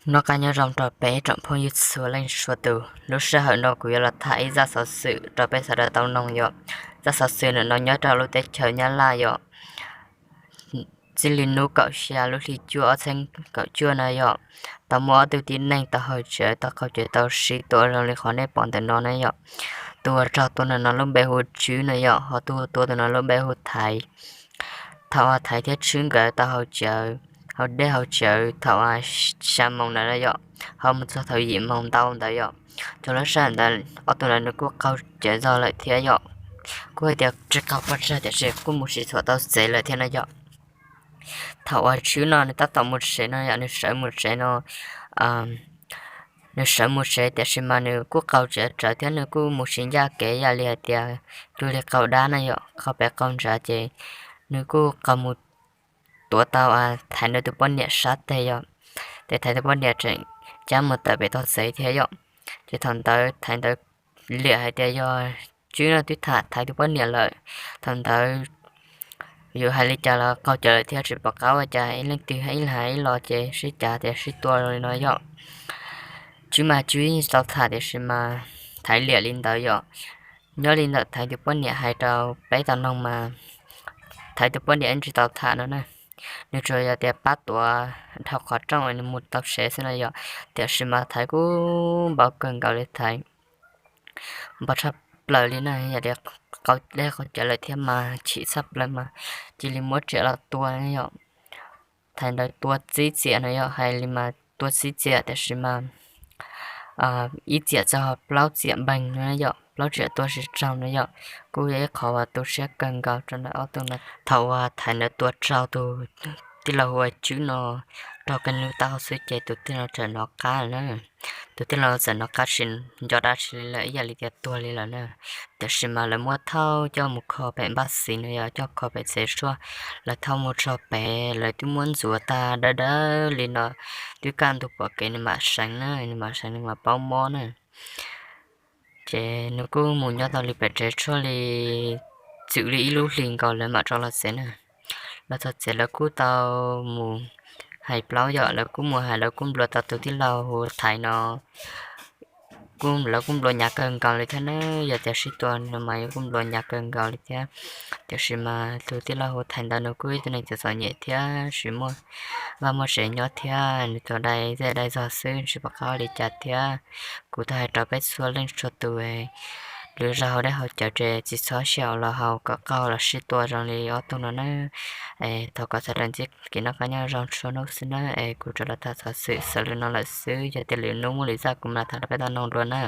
Noj qab nyob zoo rau peb tsoom phooj ywg txhua leej txhua tus. Lub sij hawm no kuv yuav los tham ib zaj xov xwm rau peb sawv daws tau noog yom. Zaj xov xwm ntawm no nyob rau lub teb chaws Nyab Laj yom. Txij li hnub kaum xya lub hli cuaj ob txhiab kaum cuaj no yom, tau muaj ob tug tib neeg tau haus cawv tau qaug cawv tau sib tua zoo li qhov nej pom ntawm no na yom. Tus uas raug tua ntawm no lub npe hu Tswb no yom, ho tus tua tus no lub npe hu Thaiv. Thaum uas Thaiv thiab Tswb nkawd tau haus cawv, haus dej haus cawv thaum uas xya moos ntawd yom, ho mus txog thaum yim moos ntau ntawd yom, txog lub sij hawm ntawd ob tug ntawd nws kuj qaug cawv zog lawm thiab yom. Kuj hais tias tsis qaug pes tsawg tiam sis kuj mus tsis txhuam tau tsev lawm thiab no yom. Thaum uas Tswb no nws tab tom mus tsev no yom, nws sawv mus tsev no, nws sawv mus tsev tiam sis mas nws kuj qaug tsev rawv thiab nws kuj mus tsis ncaj kev, yam li hais tias cuag li qaug dab na yom, qaug pem qaug ntsa ces nws kuj qaug mus tuav tau Thaiv ntawd tus poj niam sab teg yom. Ces Thaiv tus poj niam tseem cab mus tawm pem tog tsev thiab yom. Ces thaum ntawd Thaiv ntawd liam hais tias yog Tswb no twb tham Thaiv tus poj niam lawm. Thaum ntawd yus hais li cas los qaug cawv lawm thiab tsis pom qab ua cas, ib leej twg ib leeg hais ib los ces sib cav tias sib tua li no yom. Tswb mas Tswb yeej tsis tau tham tiam sis mas Thaiv liam li ntawd yom. Nyob li ntawm Thaiv tus poj niam hais rau peb tau noog mas Thaiv tus poj niam yeej tsis tau tham no na. Nws tsuas yog tias pab tuav dhau qhov rooj nws mus tau tsev xwb no yom. Tiam sis mas Thaiv kuj npau kawg nkaus li, Thaiv npau tshaj plaws li na, yog tias qaug dej qaug cawv lawm thiab mas chim tshaj plaws mas cia li muab riam los tua yom. Thaiv ntawd tua txib txiam no yom, hais li mas tua txib txiam tiam sis mas ib txiam txog plaub txiam npeeg no yom, plaub txiam tua tsis raug no yom. Kuj yog ib qhov uas tu siab kawg nkaus rau ntawm ob tug no. Thaum uas Thaiv ntawd tua raug tus tij laug hu ua Tswb no raug kiag nws taub hau xwb ces tus tij laug txawm hnov qab lawm na. Tus tij laug txawm hnov qab tsis nco dab tsi li lawm, ib yam li tias tuag li lawm na. Tiam sis mas lawv muab thauj coj mus kho pem npaj xiv no yom, coj kho pem tsev tshuaj. Lawv thauj mus txog pem lawv twb muab ntxuav tag dawb dawb li no, twb kaj ntug pom kev nws mam seev na, nws mam seev nws mam paub mob na. Ces nws kuj mus nyob tau li pem tsev tshuaj li txwm li ib lub hlis nkaus lawv mam rov los tsev na. Los txog tsev lawv kuj tau mus hais plaub yom, lawv kuj mus hais, lawv kuj nplua tau tus tij laug hu Thaiv no, kuj lawv kuj nplua hnyav kawg nkaus li thiab na. Yog tias sib tua no mas yuav kuj nplua hnyav kawg nkaus li thiab. Tiam sis mas tus tij laug hu Thaiv ntawd nws kuj ib tug neeg txom txom nyem thiab tsis muaj vaj muaj tsev nyob thiab, nws tau dai zej dai zog xwb tsis pom qab ua li cas thiab. Kuv tau hais rau peb txhua leej txhua tus, lwm zaus haus dej haus cawv ces tsis txhob xyaum los haus kom qaug los sib tua zoo li ob tug no na. Thov kom sawv daws ntsib kev noj qab nyob zoo txhua hnub xwb na, es kuv rov los tham xov xwm xws li no lawm xwb, yog tias lwm hnub muaj lwm zaj kuv mam tham rau peb tau noog dua na.